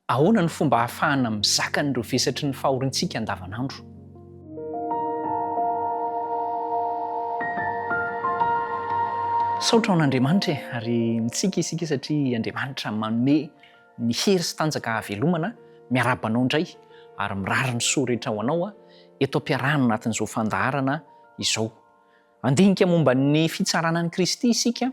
Ahoana no fomba ahafahana mizaka an'ireo vesatry ny fahoriantsika andavanandro? Misaotra ho an'Andriamanitra e, ary mitsiky isika satria Andriamanitra manome ny hery sy tanjaka hahavelomana, miarahaba anao indray ary mirary ny soa rehetra ho anao eto am-piarahana anatin'izao fandaharana izao. Handinika momba ny fitsarana an'i Kristy isika,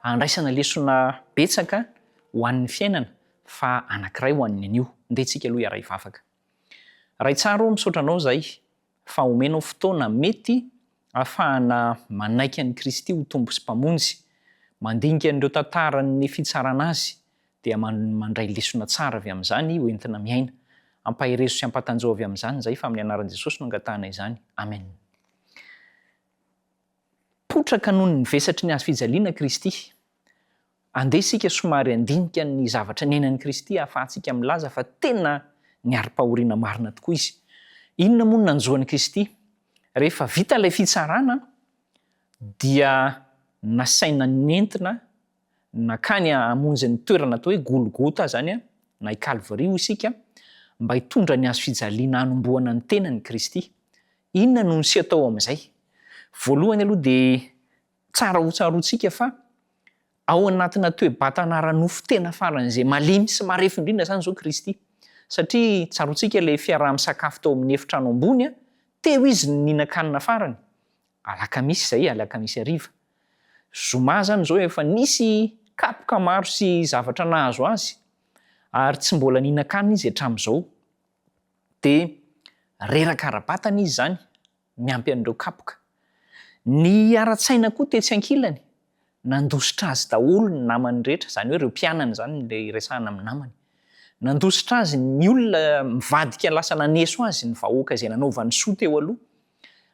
handraisana lesona betsaka ho an'ny fiainana fa anankiray ho an'ny anio. Ndeha tsika aloha hiara-hivavaka. Ray tsara ô, misaotra Anao izahay fa omenao fotoana mety ahafahana manaiky an'i Kristy ho Tompo sy Mpamonjy. Mandinika an'ireo tantaran'ny fitsarana Azy dia mandray lesona tsara avy amin'izany ho entina miaina. Ampaherezo sy ampatanjao avy amin'izany izahay fa amin'ny anaran'i Jesosy no angatahana izany. Amen. Potraka noho ny vesatry ny hazo fijaliana Kristy. Andeha isika somary handinika ny zavatra niainan'i Kristy hahafahantsika milaza fa tena niari-pahoriana marina tokoa Izy. Inona moa no nanjo an'i Kristy? Rehefa vita ilay fitsarana dia nasaina nentina nankany hamonjy ny toerana atao hoe Golgota izany na i Kalvary hoy isika, mba hitondra ny hazo fijaliana hanombohana ny tenany Kristy. Inona no niseho tao amin'izay? Voalohany aloha dia tsara ho tsaroantsika fa ao anatina toe-batana ara-nofo tena faran'izay malemy sy marefo indrindra izany izao Kristy. Satria tsaroantsika ilay fiaraha-misakafo tao amin'ny efitrano ambony, teo izy no nihinan-kanina farany, Alakamisy izay, alakamisy hariva. Zoma izany izao efa nisy kapoka maro sy zavatra nahazo azy ary tsy mbola nihinan-kanina izy hatramin'izao. Dia reraka ara-batana izy izany, miampy an'ireo kapoka. Ny ara-tsaina koa tetsy ankilany, nandositra azy daholo ny namany rehetra, izany hoe ireo mpianany izany ilay iresahana amin'ny namany. Nandositra azy ny olona mivadika lasa naneso azy, ny vahoaka izay nanaovany soa teo aloha.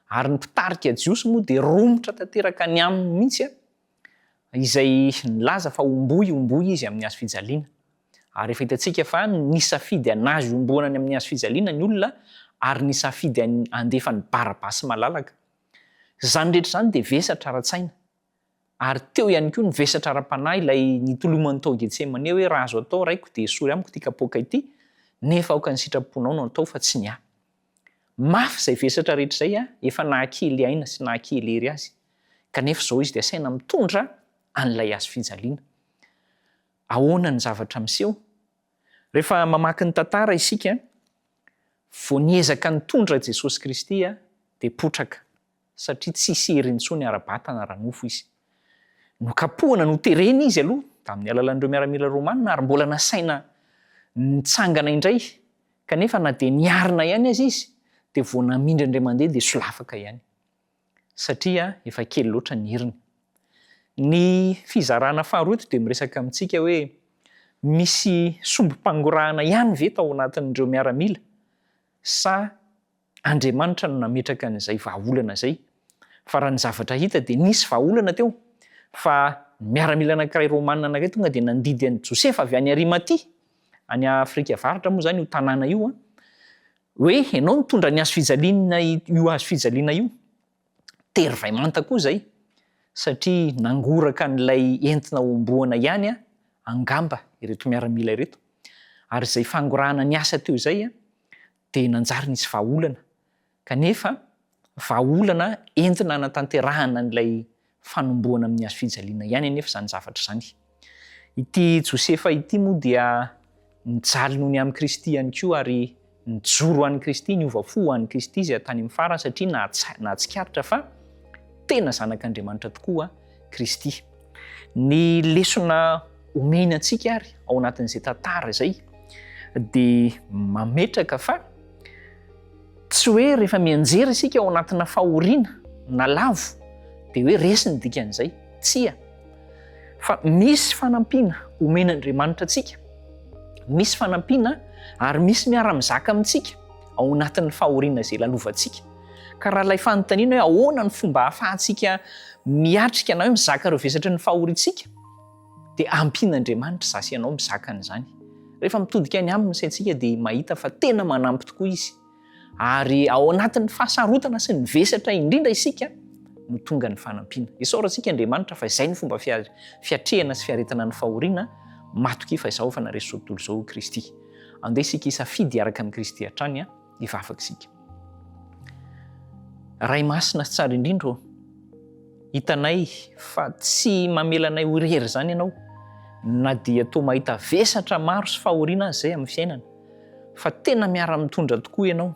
Ary ny mpitarika jiosy moa dia romotra tanteraka ny aminy mihitsy, izay nilaza fa homboy homboy izy amin'ny hazo fijaliana. Ary efa hitantsika fa nisafidy hanazy homboana any amin'ny hazo fijaliana ny olona ary nisafidy handefa an'i Barabasy malalaka. Izany rehetra izany dia vesatra ara-tsaina. Ary teo ihany koa ny vesatra ara-panahy ilay nitolomany tao Getsemane hoe raha azo atao Raiko dia esory amiko ity kapoaka ity, nefa aoka ny sitraponao no atao fa tsy ny ahy. Mafy izay vesatra rehetra izay, efa nahakely aina sy nahakely hery azy. Kanefa izao izy dia asaina mitondra an'ilay hazo fijaliana. Ahoana ny zavatra miseho? Rehefa mamaky ny tantara isika, vao niezaka nitondra Jesosy Kristy dia potraka, satria tsisy hery intsony ara-batana ara-nofo izy. Nokapohana, noterena izy aloha, tamin'ny alalan'ireo miaramila romana, ary mbola nasaina nitsangana indray, kanefa na dia niarina ihany aza izy, dia vao namindra indray mandeha dia solafaka ihany. Satria efa kely loatra ny heriny. Ny fizarana faharoa eto dia miresaka amintsika hoe misy sombim-pangorahana ihany ve tao anatin'ireo miaramila sa Andriamanitra no nametraka an'izay vahaolana izay? Fa raha ny zavatra hita dia nisy vahaolana teo fa ny miaramila anankiray romana anankiray tonga dia nandidy an'i Josefa avy any Arimatia, any Afrika Avaratra moa izany io tanàna io an, Hoe ianao nitondra ny hazo fijaliana io hazo fijaliana io. Tery vay manta koa izay, satria nangoraka an'ilay entina homboana ihany angamba ireto miaramila ireto. Ary izay fangorahana ny asa teo izay dia nanjary nisy vahaolana. Kanefa vahaolana entina hanatanterahana an'ilay fanombohana amin'ny hazo fijaliana ihany anefa izany zavatra izany. Ity Josefa ity moa dia nijaly noho ny amin'i Kristy ihany koa ary nijoro ho an'i Kristy, niova fo ho an'i Kristy izy tany amin'ny farany satria nahatsikaritra fa tena zanak'Andriamanitra tokoa Kristy. Ny lesona omeny antsika ary ao anatin'izay tantara izay dia mametraka fa Tsy hoe rehefa mianjera isika ao anatina fahoriana na lavo dia hoe resy ny dikan'izay. Tsia. Fa misy fanampiana omen'Andriamanitra antsika. Misy fanampiana ary misy miara-mizaka amintsika ao anatin'ny fahoriana izay lalovantsika. Ka raha ilay fanontaniana hoe ahoana ny fomba ahafahantsika miatrika na hoe mizaka ireo vesatry ny fahoriantsika, dia ampian'Andriamanitra izaho sy ianao mizaka an'izany. Rehefa mitodika any aminy ny saintsika dia mahita fa tena manampy tokoa izy. Ary ao anatin'ny fahasarotana sy ny vesatra indrindra isika no tonga ny fanampiana. Isaorantsika Andriamanitra fa izay no fomba fiatrehana sy fiaretana ny fahoriana, matokia fa izaho efa naresy izao tontolo izao, hoy Kristy. Andeha isika hisafidy hiaraka amin'i Kristy hatrany hivavaka isika. Ray masina sy tsara indrindra ô, hitanay fa tsy mamela anay ho irery izany Ianao, na dia toa mahita vesatra maro sy fahoriana aza izay amin'ny fiainana, fa tena miara-mitondra tokoa Ianao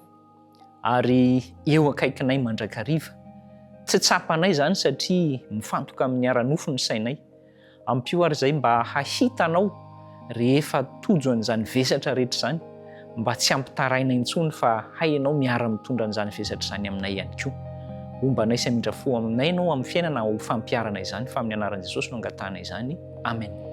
ary eo akaikinay mandrakariva. Tsy tsapanay izany satria mifantoka amin'ny ara-nofo ny sainay. Ampio ary izay mba hahita anao rehefa tojo an'izany vesatra rehetra izany, mba tsy hampitaraina intsony fa hay ianao miara mitondra an'izany vesatra izany aminay ihany koa. Homba anay sy hamindra fo aminay ianao amin'ny fiainana ho fampiharana izany fa amin'ny anaran'i Jesosy no angatahana izany. Amen.